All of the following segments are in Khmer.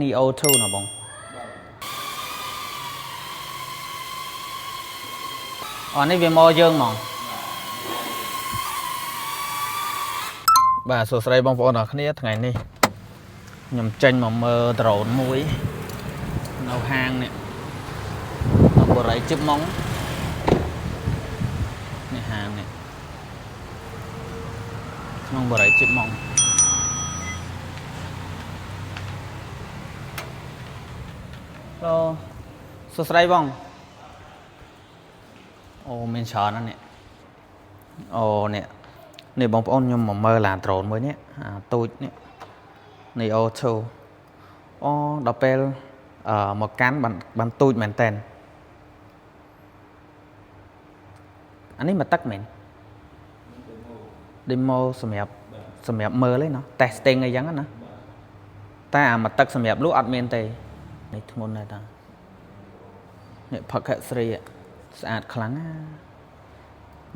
Neo 2ណាបងអូនេះវាមកយើងហ្មងបាទសួស្តីបងប្អូនអរគ្នាថ្ងៃនេះខ្ញុំចេញមកមើល drone មួយនៅហាងនេះនៅបរិយជិបម៉ងនេះហាងនេះក្នុងបរិយជិបម៉ងឡូសួស្តីបងអូមានច្រើនណាស់នេះអូនេះនេះបងប្អូនខ្ញុំមកមើលឡាន drone មួយនេះអាទូចនេះ Neo 2អូដល់ពេលអឺមកកាន់បានបានទូចមែនតើអានេះមកទឹកមែន demo សម្រាប់មើលឯណោះ testing អីចឹងណាតែអាមកទឹកសម្រាប់លក់អត់មានទេនេះធ្ងន់ណាស់តានេះ Pocket 3ស្អាតខ្លាំងណា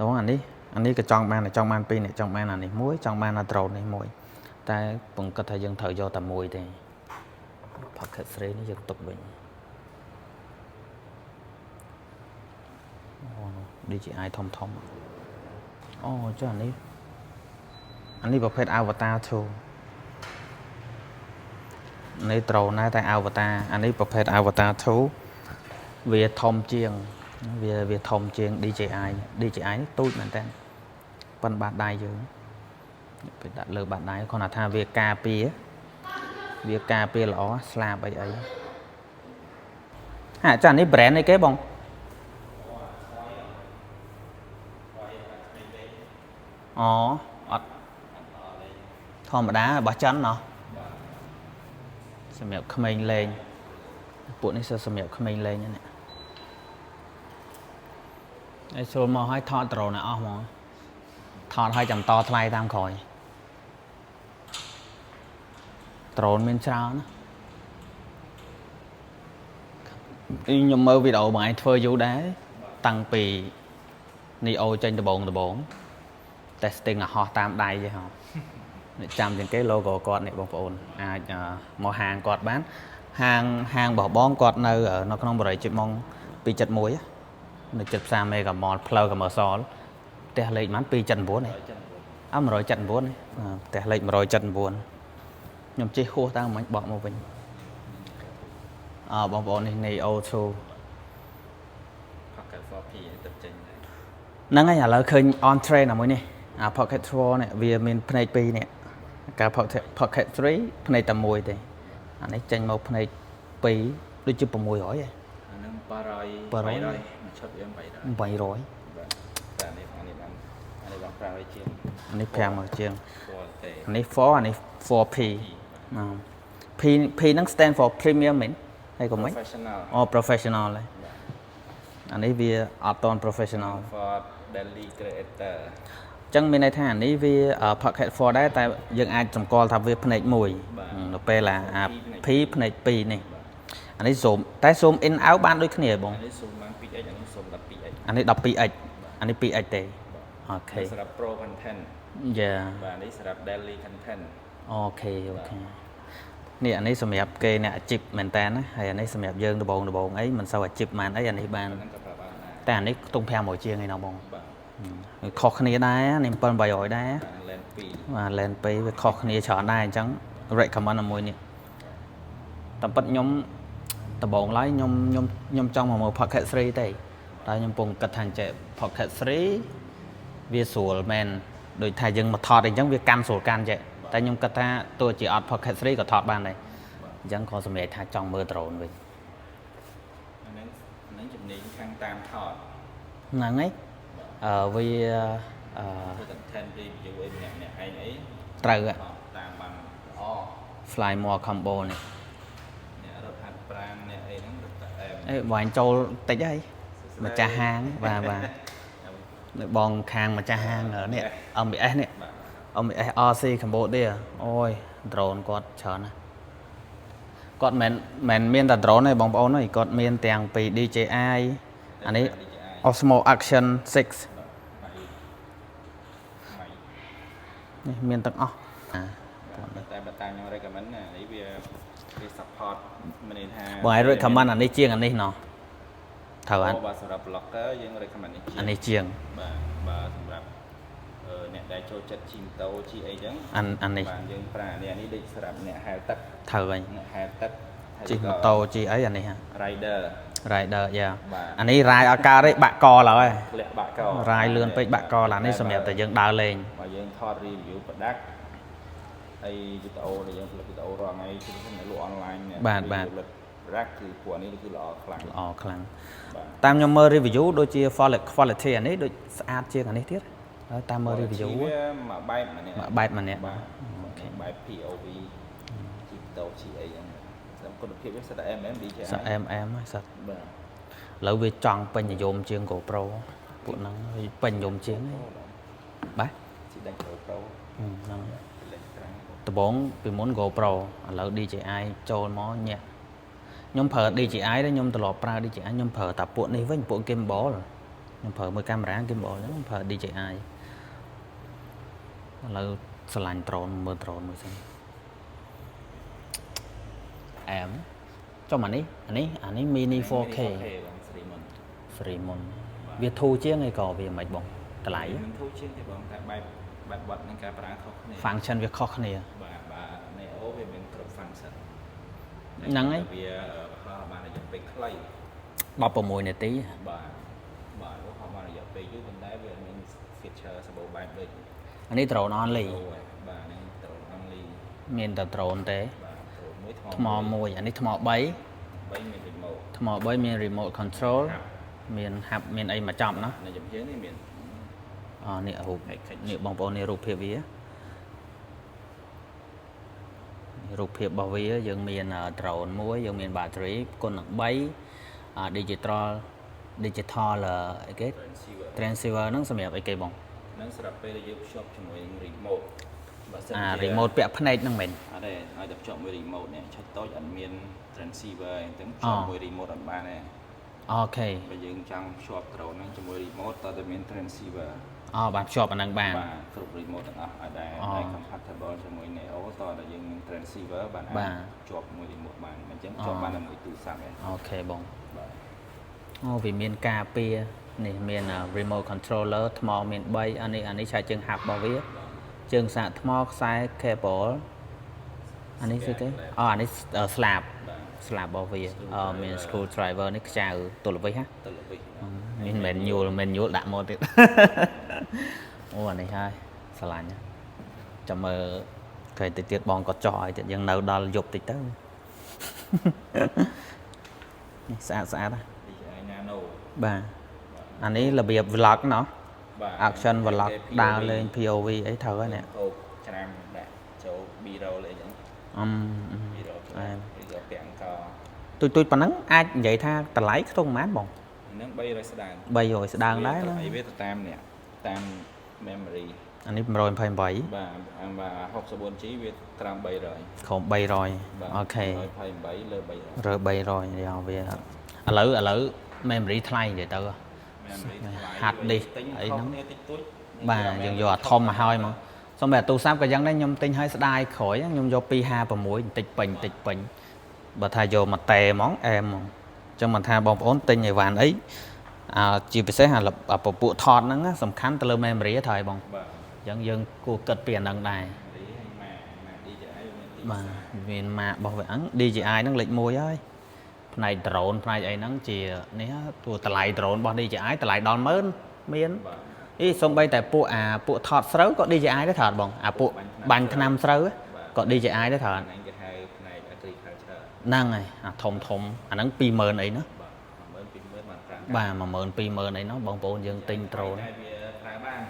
ដល់អានេះអានេះក៏ចង់បានចង់បានពីរនេះចង់បានអានេះមួយចង់បានអា drone នេះមួយតែពងគិតថាយើងត្រូវយកតែមួយទេ Pocket 3នេះយើងទុកវិញអូ DJI ធំធំអូចុះអានេះអានេះប្រភេទ Avatar 2នេះ drone ដែរតែ Avatar អានេះប្រភេទ Avatar 2វាធំជាងវាធំជាង DJI DJI នេះទូចមែនតើប៉ុនបាតដៃយើងពេលដាក់លើបាតដៃគ្រាន់តែថាវាការពារល្អស្លាបអីអីហាចានេះ brand អីគេបងអូអត់ធម្មតារបស់ចិនណោះសម្រាប់ក្មេងលេងពួកនេះសិសម្រាប់ក្មេងលេងហ្នឹងឯស្រួលមកឲ្យថតដ្រូនឲ្យអស់ហ្មងថតឲ្យចាំតថ្លៃតាមក្រោយដ្រូនមានច្រើនណាខ្ញុំមើលវីដេអូបងឯងធ្វើយូរដែរតាំងពី Neo ចេញដបងដបង testing អាហោះតាមដៃទេហ៎នេះចាំជាងគេ logo គាត់នេះបងប្អូនអាចមកហាងគាត់បានហាងហាងរបស់បងគាត់នៅនៅក្នុងបរិយាជិតម៉ុង271នៅចិត្តផ្សារ Mega Mall ផ្លូវ Commercial ផ្ទះលេខប៉ុន្មាន279នេះអ179នេះផ្ទះលេខ179ខ្ញុំជិះហួសតើមិញបកមកវិញអបងប្អូននេះ Neo 2 Pocket 4P ទៅចេញដែរ ហ្នឹងហើយឥឡូវឃើញ on trend អាមួយនេះអា Pocket 4នេះវាមានភ្នែកពីរនេះការ Pocket 3ភ្នែកតែមួយទេអានេះចេញមកភ្នែក2ដូចជា600ហ៎ អាហ្នឹង800 800 800មួយឈុតវា800 800 បាទតែអានេះអានេះបានអានេះបាន500ជាង អានេះ500ជាង 4ទេ អានេះ4អានេះ 4P អឺ P P ហ្នឹង stand for premium មែនហើយក៏មិន professional អូ professional ហើយអានេះវាអត់តន់ professional for daily creator ចឹងមានន័យថាអានេះវា Pocket 4ដែរតែយើងអាចសម្គាល់ថាវាភ្នែកមួយនៅពេលអា P ភ្នែក2នេះអានេះ zoom តែ zoom in out បានដូចគ្នាបង អានេះ zoom បាន 2x អានេះ zoom 12x អានេះ 12x អានេះ 2x ទេ OK សម្រាប់ pro content យ៉ា បាទនេះសម្រាប់ daily content OK នេះអានេះសម្រាប់គេអ្នកអាជីពមែនតើណាហើយអានេះសម្រាប់យើងដបងដបងអីមិនសូវអាជីពបានអីអានេះបាន ហ្នឹងក៏ប្រើបានដែរ តែអានេះខ្ទង់500ជាងឯណោះបង បាទ ខុសគ្នាដែរនេះ7 800ដែរ lens 2 បាទ lens 2វាខុសគ្នាច្រើនដែរអញ្ចឹង recommend មួយនេះតាមពិតខ្ញុំដំបូងឡើយខ្ញុំខ្ញុំខ្ញុំចង់មកមើល Pocket 3ទេតែខ្ញុំពងគិតថាអញ្ចេះ Pocket 3វាស្រួលមែនដូចថាយើងមកថតអីចឹងវាកាន់ស្រួលកាន់ចេះតែខ្ញុំគិតថាទោះជាអត់ Pocket 3ក៏ថតបានដែរអញ្ចឹងក៏សម្រេចថាចង់មើល drone វិញ អាហ្នឹងអាហ្នឹងជំនាញខាងតាមថត ហ្នឹងហើយអឺវាអឺ ធ្វើ content review អីម្នាក់ម្នាក់ឯងអី ត្រូវ ថតតាមបានល្អ Fly More combo នេះ អ្នករត់ហាត់ប្រាណអ្នកអីហ្នឹងរត់តែអែម អេបងអញចូលតិចហើយម្ចាស់ហាងបាទបាទនៅបងខាងម្ចាស់ហាងនេះ MBS នេះ បាទ MBS RC Cambodia អូយ drone គាត់ច្រើនណាស់គាត់មិនមែនមានតែ drone ទេបងប្អូនអើយគាត់មានទាំងពី DJI អានេះ DJI Osmo Action 6 ម៉ៃម៉ៃ នេះមានទាំងអស់អា តែបើតាមខ្ញុំ recommend ណានេះវា វា support មានន័យថា បងឯង recommend អានេះជាងអានេះណោះត្រូវអត់? បើសម្រាប់ vlogger យើង recommend នេះជាង អានេះជាង បាទបើសម្រាប់អ្នកដែលចូលចិត្តជិះម៉ូតូជិះអីចឹង អានអានេះ បាទយើងប្រើអានេះអានេះដូចសម្រាប់អ្នកហែលទឹក ត្រូវហើយ អ្នកហែលទឹកហើយ ជិះម៉ូតូជិះអីអានេះហ่ะ rider rider យ៉ា បាទ អានេះ ride អត់កើតទេបាក់កឡើយ ធ្លាក់បាក់ក ride លឿនពេកបាក់កឡានេះសម្រាប់តែយើងដើរលេង បើយើងថត review product ហើយវីដេអូដែលយើងផលិតវីដេអូរាល់ថ្ងៃជាពិសេសអ្នកលក់ online អ្នក បាទបាទ ផលិត product គឺពួកនេះគឺល្អខ្លាំង ល្អខ្លាំង បាទ តាមខ្ញុំមើល review ដូចជា quality អានេះដូចស្អាតជាងអានេះទៀតហើយតាមមើល review វាមួយបែបម្នាក់ មួយបែបម្នាក់ បាទបែប POV ជិះម៉ូតូជិះអីចឹងតែគុណភាពវាសិតតែ MM DJI សិត MM ហើយសិត បាទ ឥឡូវវាចង់ពេញនិយមជាង GoPro ពួកហ្នឹងវាពេញនិយមជាងហើយបាទ ជិះដាច់ GoPro ហ្នឹង លេងត្រាំង ដំបងពីមុន GoPro ឥឡូវ DJI ចូលមកញាក់ខ្ញុំប្រើ DJI ដែរខ្ញុំត្រឡប់ប្រើ DJI ខ្ញុំប្រើតែពួកនេះវិញពួក gimbal ខ្ញុំប្រើមួយកាមេរ៉ា gimbal ហ្នឹងខ្ញុំប្រើ DJI ឥឡូវស្រឡាញ់ drone មើល drone មួយសិនអែមចុះអានេះអានេះអានេះ mini 4K បងស្រីមុន ស្រីមុនវាធូរជាងអីក៏វាមិនបងតម្លៃ មិនធូរជាងទេបងតែបែបបែបបត់នឹងការប្រើខុសគ្នា function វាខុសគ្នា បាទបាទ Neo វាមានគ្រប់ function ហ្នឹងហើយ វាហោះបានរយៈពេលខ្លី 16នាទី បាទបាទហោះបានរយៈពេលយូរប៉ុន្តែវាអត់មាន feature សម្បូរបែបដូច អានេះ drone only អូហើយបាទហ្នឹង drone only មានតែ drone ទេ បាទ drone មួយថ្ម ថ្មមួយអានេះថ្ម3 3មាន remote ថ្ម3មាន remote control មាន hub មានអីមកចប់ណា នៅចំហៀងនេះមាន អនេះរូប Package នេះបងប្អូននេះរូបភាពវារូបភាពរបស់វាយើងមាន drone មួយយើងមាន battery គុណនឹង3អា digital អីគេ transceiver transceiver ហ្នឹងសម្រាប់អីគេបង ហ្នឹងសម្រាប់ពេលដែលយើងភ្ជាប់ជាមួយនឹង remote បើសិន អា ជា remote ពាក់ភ្នែកហ្នឹងមែន អត់ទេឲ្យតែភ្ជាប់មួយ remote នេះឆុចតូចអត់មាន transceiver អញ្ចឹងភ្ជាប់មួយ remote អត់បានទេ OK បើយើងចង់ភ្ជាប់ drone ហ្នឹងជាមួយ remote តើតែមាន transceiver អូបានភ្ជាប់អាហ្នឹងបាន បាទគ្រប់ remote ទាំងអស់ឲ្យដែល អូ ដែល compatible ជាមួយ Neo តើតែយើងមាន transceiver បាន បាទ អាចភ្ជាប់មួយ remote បានអញ្ចឹងភ្ជាប់បានតែមួយទូរស័ព្ទឯង OK បង បាទ អូវាមានការពារនេះមាន remote controller ថ្មមាន3អានេះអានេះឆែកជើង hub របស់វាជើងសាកថ្មខ្សែ cable អានេះស្អីគេអូអានេះស្លាប បាទ ស្លាបរបស់វាអឺមាន screw driver នេះខ្ចៅទល់វិសហ៎ ទៅល្បិច នេះមិន manual manual ដាក់មកទៀត អូអានេះហើយស្រឡាញ់ណាស់ចាំមើលគេតិចទៀតបងក៏ចោះឲ្យទៀតយើងនៅដល់យប់តិចទៅ នេះស្អាតស្អាតណាស់ DJI Nano បាទអានេះរបៀប vlog ណោះ បាទ action vlog ដើរលេង POV អីត្រូវហើយនេះ កោបច្រាំដាក់ចូល B roll អីចឹង អឹម B roll អែម ឬក៏ពាក់អង្គ ទូចទូចប៉ុណ្ណឹងអាចនិយាយថាតម្លៃខ្ទង់ប៉ុន្មានបង ហ្នឹង300ស្ដើង 300ស្ដើងដែរណា តម្លៃវាទៅតាមនេះតាម memory អានេះ128 បាទអាបាទ 64G វាក្រោម300 ក្រោម300 បាទ OK 128លើ300 រើ300យ៉ាវាឥឡូវ memory ថ្លៃនិយាយទៅ memory ថ្លៃ hard disk ទិញ អីហ្នឹង ខុសគ្នាតិចតួច បាទយើងយកអាធំមកហើយហ្មងសូម្បីអាទូរស័ព្ទក៏យ៉ាងដែរខ្ញុំទិញឲ្យស្ដាយក្រោយខ្ញុំយក256បន្តិចពេញបន្តិចពេញបើថាយកមកតែហ្មងអែមហ្មងអញ្ចឹងមិនថាបងប្អូនទិញអីវ៉ាន់អីអាជាពិសេសអាលអាពពួកថតហ្នឹងណាសំខាន់ទៅលើ memory ត្រូវហើយបង បាទ អញ្ចឹងយើងគួរគិតពីអាហ្នឹងដែរ memory ហើយម៉ាម៉ា DJI វាមានទី បាទមានម៉ាករបស់វាហ្នឹង DJI ហ្នឹងលេខ1ហើយផ្នែក drone ផ្នែកអីហ្នឹងជានេះហ่าតួតម្លៃ drone របស់ DJI តម្លៃដល់ម៉ឺនមាន បាទ អីសំបីតែពួកអាពួកថតស្រូវក៏ DJI ដែរត្រូវអត់បងអាពួកបាញ់ថ្នាំស្រូវក៏ DJI ដែរត្រូវអត់ ហ្នឹងគេហៅផ្នែក agriculture ហ្នឹងហើយអាធំធំអាហ្នឹង20000អីណា បាទ10000 20000បានប្រាំ បាទ10000 20000អីណោះបងប្អូនយើងទិញ drone តែវាប្រើបាន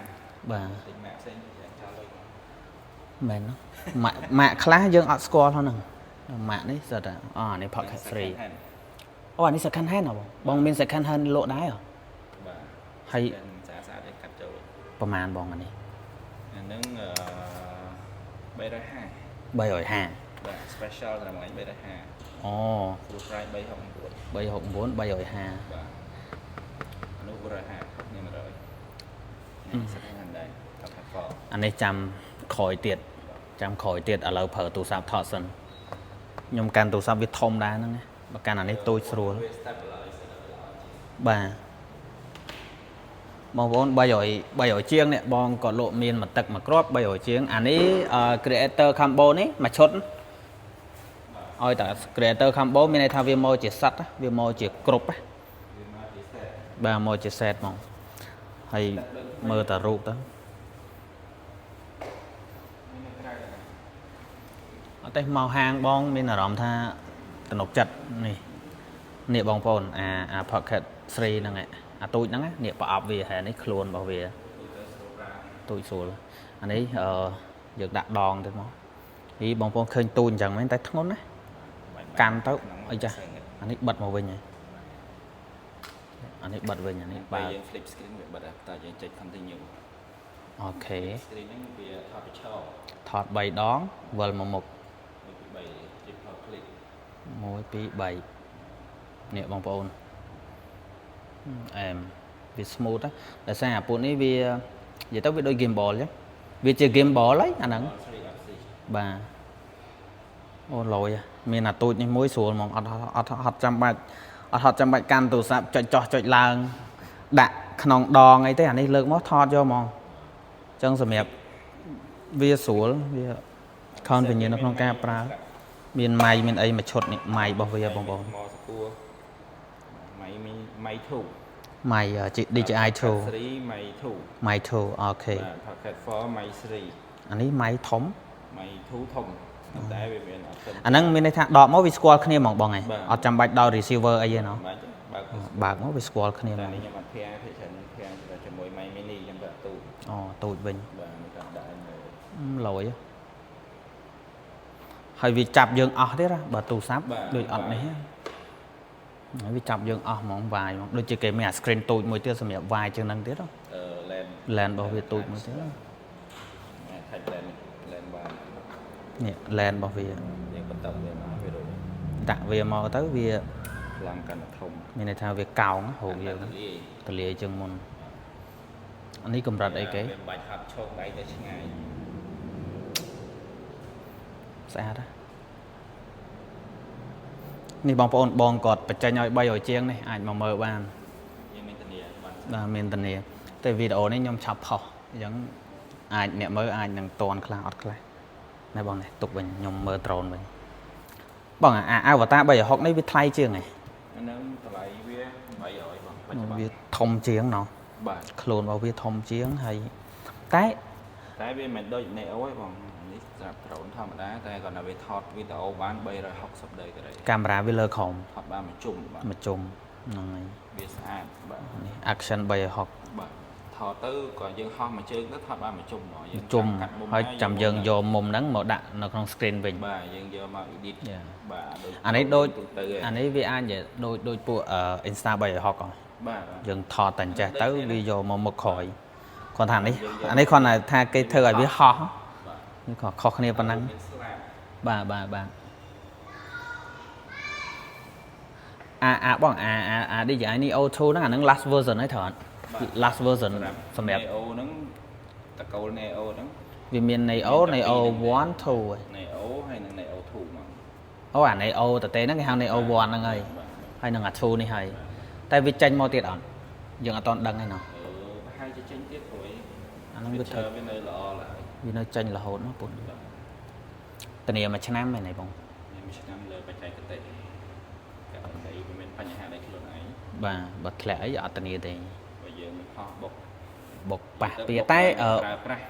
បាទ ទិញម៉ាកផ្សេងយ៉ាងចោលលុយ មែនណោះម៉ាក់ម៉ាក់ខ្លះយើងអត់ស្គាល់ហ្នឹងម៉ាក់នេះសិតតែអូអានេះ Pocket 3អូអានេះ second hand ហ៎បងបងមាន second hand លក់ដែរហ៎ បាទ ហើយ ស្អាតស្អាតឯងកាត់ចូល ប្រហែលបងអានេះ អាហ្នឹងអឺ350 350 បាទ special ត្រឹមថ្ងៃ350 អូ full price 369 369 350 បាទអានោះ450ខុសគ្នា100នេះ second hand ដែរថតថត អានេះចាំក្រោយទៀតចាំក្រោយទៀតឥឡូវប្រើទូរស័ព្ទថតសិន ខ្ញុំកាន់ទូរស័ព្ទវាធំដែរហ្នឹងណាបើកាន់អានេះតូចស្រួល វា stabilize ល្អជាង បាទបងប្អូន300 300ជាងនេះបងក៏លក់មានមួយទឹកមួយគ្រាប់300ជាងអានេះអឺ creator combo នេះមួយឈុតឲ្យតែ creator combo មានន័យថាវាមកជាសិតវាមកជាគ្រប់ណា វាមកជា set បាទមកជា set ហ្មងហើយមើលតែរូបទៅ មាននៅក្រៅដែរ អត់ទេមកហាងបងមានអារម្មណ៍ថាទំនុកចិត្តនេះនេះបងប្អូនអា Pocket 3ហ្នឹងឯងអាទូចហ្នឹងណានេះប្រអប់វាហើយនេះខ្លួនរបស់វាទូចស្រួលអានេះអឺយើងដាក់ដងទៅមកនេះបងប្អូនឃើញទូចអញ្ចឹងមែនតែធ្ងន់ណាកាន់ទៅអីចាស់អានេះបិទមកវិញហើយអានេះបិទវិញអានេះ បើ បើក យើង flip screen វាបិទតែយើងចុច continue OK screen ហ្នឹងវាថតបញ្ឈរ ថត3ដងវិលមកមុខ 1 2 3ចុចផល click 1 2 3នេះបងប្អូនអែមវា smooth ណាដោយសារអាពួកនេះវានិយាយទៅវាដូច gimbal អញ្ចឹងវាជា gimbal ហើយអាហ្នឹង 3 axis បាទអូលយមានអាទូចនេះមួយស្រួលហ្មងអត់អត់អត់ចាំបាច់អត់ហត់ចាំបាច់កាន់ទូរស័ព្ទចុចចោះចុចឡើងដាក់ក្នុងដងអីទេអានេះលើកមកថតយកហ្មងអញ្ចឹងសម្រាប់វាស្រួលវា convenient នៅក្នុងការប្រើ មានម៉ៃមានអីមួយឈុតនេះម៉ៃរបស់វាបងប្អូន មកសគួរម៉ៃមីម៉ៃ2 ម៉ៃ DJI 2 3ម៉ៃ2 ម៉ៃ2 OK បាទ Pocket 4ម៉ៃ3 អានេះម៉ៃធំ ម៉ៃ2ធំតែវាមាន option អាហ្នឹងមានន័យថាដកមកវាស្គាល់គ្នាហ្មងបងឯង បាទ អត់ចាំបាច់ដល់ receiver អីទេណោះ បាទបើក បើកមកវាស្គាល់គ្នាហ្មង តែនេះខ្ញុំអត់ភាភាគច្រើនខ្ញុំភាជាមួយ mic mini ខ្ញុំទៅទូ អូទូចវិញ បាទខ្ញុំតាមដាក់ឲ្យមើល លយហើយវាចាប់យើងអស់ទៀតណាបើទូរស័ព្ទដូចអត់នេះហើយវាចាប់យើងអស់ហ្មងវាយហ្មងដូចជាគេមានអា screen តូចមួយទៀតសម្រាប់វាយជាងហ្នឹងទៀត អឺ lens lens របស់វាតូចមួយទៀត អាច lens lens បាន នេះ lens របស់វា យើងបន្តវាមកវារួច ដាក់វាមកទៅវា ប្លង់កាន់តែធំ មានន័យថាវាកោងរោគយើង ទលាយ ទលាយជាងមុនអានេះកម្រិតអីគេ វាមិនបាច់ហត់ឈោកដៃទៅឆ្ងាយ ស្អាតណានេះបងប្អូនបងគាត់បញ្ចេញឲ្យ300ជាងនេះអាចមកមើលបាន យើងមានធានាបាន បាទមានធានាតែវីដេអូនេះខ្ញុំឆាប់ផុសអញ្ចឹងអាចអ្នកមើលអាចនឹងតន់ខ្លះអត់ខ្លះណែបងនេះទុកវិញខ្ញុំមើល drone វិញបងអា Avata 360នេះវាថ្លៃជាងហ៎ អាហ្នឹងតម្លៃវា800បងបច្ចុប្បន្ន វាធំជាងណោះ បាទ ខ្លួនរបស់វាធំជាងហើយតែ តែវាមិនដូច Neo ទេបងនេះសម្រាប់ drone ធម្មតាតែគាត់ថាវាថតវីដេអូបាន360ដឺក្រេ កាមេរ៉ាវាលើក្រោម ថតបានមួយជុំបាទ មួយជុំហ្នឹងហើយ វាស្អាតបាទ នេះ Action 360 បាទថតទៅក៏យើងហោះមួយជើងទៅថតបានមួយជុំហ្មងយើង ជុំ កាត់មុំ ហើយចាំយើងយកមុំហ្នឹងមកដាក់នៅក្នុង screen វិញ បាទយើងយកមក edit Yeah. បាទដូច អានេះដូច ទូទៅឯង អានេះវាអាចនិយាយដូចដូចពួកអឺ Insta 360ហ៎ បាទបាទ យើងថតតែអញ្ចេះទៅវាយកមកមុខក្រោយគាត់ថានេះអានេះគ្រាន់តែថាគេធ្វើឲ្យវាហោះ បាទ នេះក៏ខុសគ្នាប៉ុណ្ណឹង មានស្លាប បាទបាទបាទអាអាបងអាអាអា DJI Neo 2ហ្នឹងអាហ្នឹង last version ហើយត្រូវអត់ last version សម្រាប់ Neo ហ្នឹងតកូល Neo ហ្នឹង វាមាន Neo Neo 1 2ហើយ Neo ហើយនិង Neo 2ហ្មង អូអា Neo តទេហ្នឹងគេហៅ Neo 1ហ្នឹងហើយ បាទ ហើយនឹងអា2នេះហើយតែវាចេញមកទៀតអត់យើងអត់តន់ដឹងទេណោះ អឺប្រហែលជាចេញទៀតព្រោះ អាហ្នឹងវា ធ្វើ ធ្វើ វានៅល្អឡើយ វានៅចេញរហូតមកពុនធានាមួយឆ្នាំមែនទេបង មានមួយឆ្នាំលើបច្ចេកទេសករណីវាមានបញ្ហាដោយខ្លួនឯង បាទបើធ្លាក់អីអត់ធានាទេ បើយើងហោះបុក បុកប៉ះពៀតែអឺ ប្រើប្រាស់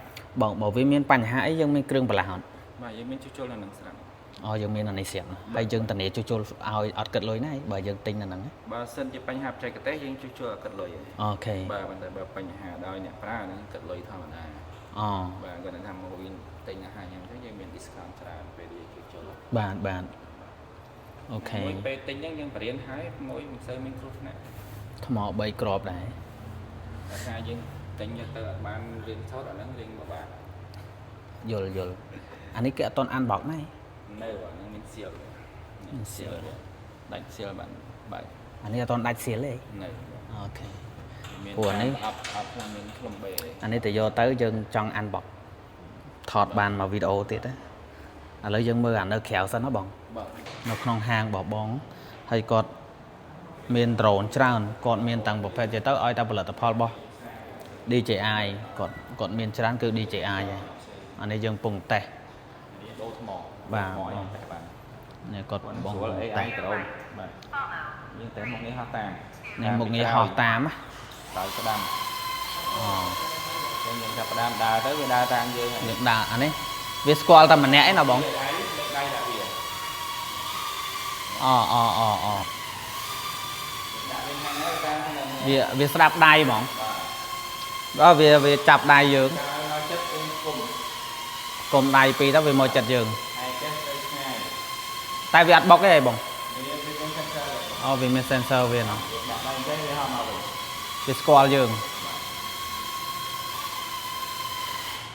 បងបើវាមានបញ្ហាអីយើងមានគ្រឿងបន្លាស់អត់ បាទយើងមានជួសជុលនៅនឹងស្រាប់ អូយើងមានអានេះស្រាប់ណាហើយយើងធានាជួសជុលឲ្យអត់គិតលុយណាឯងបើយើងទិញនៅហ្នឹងណា បើសិនជាបញ្ហាបច្ចេកទេសយើងជួសជុលឲ្យគិតលុយឯង OK បាទប៉ុន្តែបើបញ្ហាដោយអ្នកប្រើហ្នឹងគិតលុយធម្មតា អូ បាទគាត់ថាមកវិញទិញអាហារញ៉ាំទៅយើងមាន discount ច្រើនពេលយើងជួសជុល បាទបាទ OK មួយពេលទិញហ្នឹងយើងបរៀនហើយមួយមិនសូវមានគ្រោះថ្នាក់ ថ្ម3គ្រាប់ដែរ តែថាយើងទិញយកទៅអត់បានរៀនសូត្រអាហ្នឹងរៀនពិបាក យល់យល់អានេះគេអត់តន់ unbox ណា នៅអាហ្នឹងមាន seal មាន seal ដាច់ seal បានបែក អានេះអត់តន់ដាច់ seal ទេ នៅ OK មាន ព្រោះអានេះ អប់អប់ខ្លះមានខ្លុំបេ អានេះតែយកទៅយើងចង់ unbox ថតបានមកវីដេអូទៀតណាឥឡូវយើងមើលអានៅក្រៅសិនណាបង បាទ នៅក្នុងហាងរបស់បងហើយគាត់មាន drone ច្រើនគាត់មានតាំងប្រភេទទៅឲ្យតែផលិតផលរបស់ DJI គាត់គាត់មានច្រើនគឺ DJI ហើយអានេះយើងពងតេស្ត នេះដូរថ្ម បាទ ថ្ម បង ឲ្យតេស្តបាន នេះគាត់បង ស្រួល AI តេស្ត drone បាទយើងតែមុខនេះហោះតាម នេះមុខងារហោះតាមណា ដើរស្ដាំ អូ ចឹងយើងចាប់ផ្ដើមដើរទៅវាដើរតាមយើងហើយ យើងដើរអានេះវាស្គាល់តែម្នាក់ឯណាបង លើកដៃលើកដៃដាក់វា អូអូអូអូ ដាក់វិញខាងណាតាមខាងហ្នឹង វាវាស្ដាប់ដៃហ្មងដល់វាវាចាប់ដៃយើង ចាំឲ្យមកចិត្តយើងគុំ គុំដៃពីរទៅវាមកចិត្តយើង ហើយចេះទៅឆ្ងាយ តែវាអត់បុកទេបង វាវាមាន sensor អូវាមាន sensor វាណោះ ដាក់ដៃចេះវាហោះមកវិញ វាស្គាល់យើង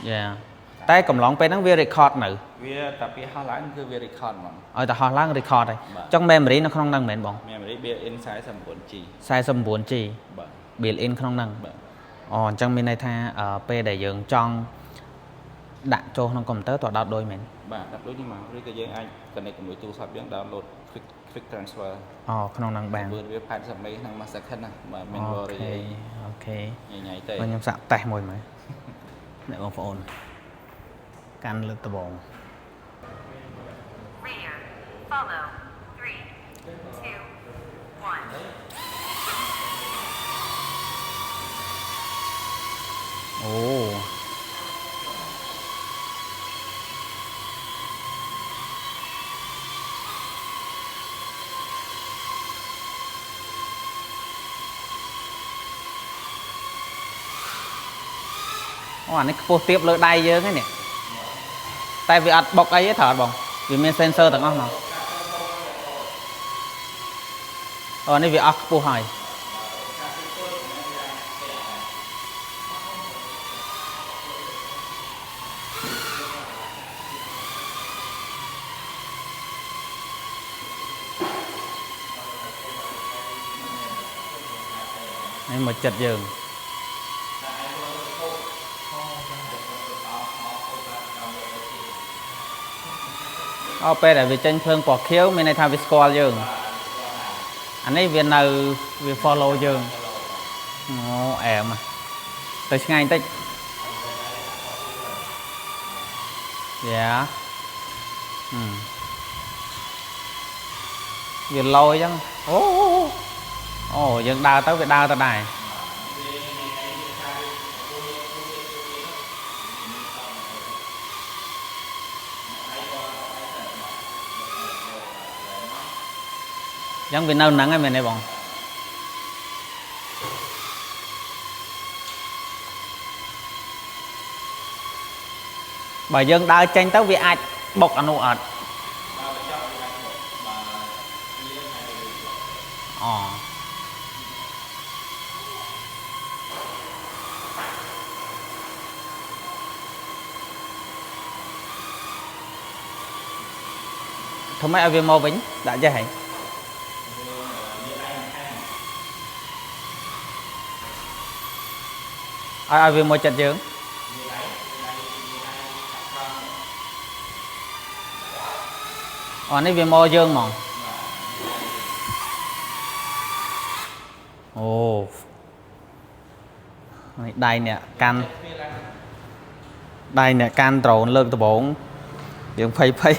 យ៉ាតែកំឡុងពេលហ្នឹងវា record នៅ វាតែពីហោះឡើងគឺវា record ហ្មង ឲ្យតែហោះឡើង record ហើយ បាទ ចង់ memory នៅក្នុងហ្នឹងមែនបង memory built in 49G 49G បាទ built in ក្នុងហ្នឹង បាទ អូអញ្ចឹងមានន័យថាអឺពេលដែលយើងចង់ដាក់ចូលក្នុងកុំព្យូទ័រតើដោតដូចមែន បាទដាក់ដូចនេះមកឬក៏យើងអាច connect ជាមួយទូរស័ព្ទយើង download quick transfer អូក្នុងហ្នឹងបាន វើវា80មេក្នុងមួយ second ណាបាទមាន អូ worry ខេ OK ញ៉ៃៗទេ បើខ្ញុំសាកតេស្តមួយមើលអ្នកបងប្អូនកាន់លើកដបង Rear. Follow. Three, two, one. អូអូអានេះខ្ពស់ទៀបលើដៃយើងហ្នឹងនេះតែវាអត់បុកអីទេត្រូវអត់បងវាមាន sensor ទាំងអស់មកអូនេះវាអស់ខ្ពស់ហើយនេះមកចិត្តយើង អូពេលដែលវាចេញភ្លើងពណ៌ខៀវមានន័យថាវាស្គាល់យើងអានេះវានៅវា follow យើងអូអែមហ៎ទៅឆ្ងាយបន្តិចយ៉ាហឹមវាលយចឹងអូអូយើងដើរទៅវាដើរទៅដែរចឹងវានៅហ្នឹងហើយមែនទេបងបើយើងដើរចេញទៅវាអាចបុកអានោះអត់អូធ្វើម៉េចឲ្យវាមកវិញដាក់ចេះហី ឲ្យឲ្យវាមកចិត្តយើងអូនេះវាមកយើងហ្មងអូនេះដៃអ្នកកាន់ដៃអ្នកកាន់ដ្រូនលើកដំបងយើងភ័យភ័យ